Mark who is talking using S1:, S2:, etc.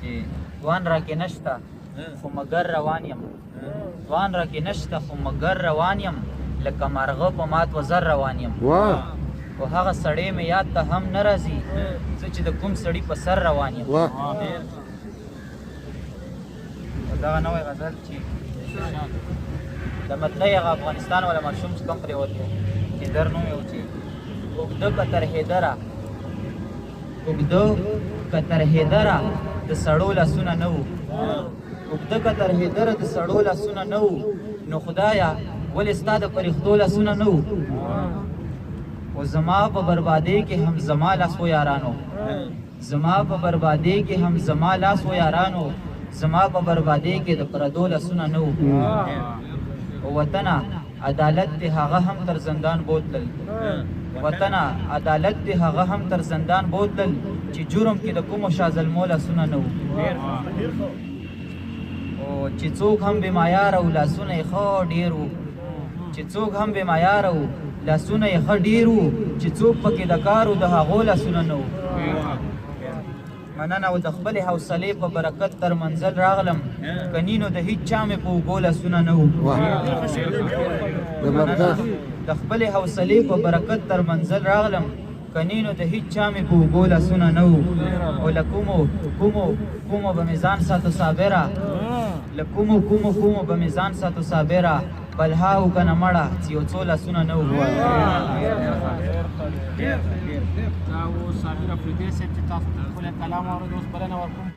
S1: چې ځوان راکې نشته خو مګر روان یم، ځوان راکې نشته خو مګر روان یم، لکه مارغه په مات وزر روان یم. او هغه سړی مې یاد ته هم نه راځي زه چې د کوم سړي په سر روان یم. دغه نوی غزل چې د مطلع هغه افغانستان والا ماشوم چې کوم پرېوت و چې در نوم یې و، چې اوږده که تر حیدره، اوږده که تر حیدره د سړو لاسونه نه وو، اوږده که تر حیدره د سړو لاسونه نه وو، نو خدایه ولې ستا د فرښتو لاسونه نه وو؟ او زما په بربادۍ کې هم زما لاس و یارانو، زما په بربادۍ کې هم زما لاس و یارانو، زما په بربادۍ کې د پردو لاسونه نه وو. او وطنه عدالت دې هغه هم تر زندان بوتلل، وطنه عدالت دې هغه هم تر زندان بوتلل چې جرم کې د کومو شازلمو لاسونه نه وو. او چې څوک هم بې معیاره وو لاسونه یې ښه ډېر وو، چې څوک هم بې معیاره وو لاسونه یې ښه ډېر وو، چې څوک پکې د کار و د هغو لاسونه نه وو. مننه. او د خپلې حوصلې په برکت تر منزل راغلم، کني نو د هیڅ چا مې په اوږو لاسونه نه وو. د خپلې حوصلې په برکت تر منزل راغلم، کني نو د هیڅ چا مې په اوږو لاسونه نه وو. او له کومو کومو کومو به مې ځان ساتو صابره، له کومو کومو کومو به مې ځان ساتو صابره، بلها و که نه مړه چې یو څو لاسونه نه وو.
S2: دا و صابر افریدی صاحب چې تاسو ته ښکلی کلام واورېد. اوس بلنه ورکوم.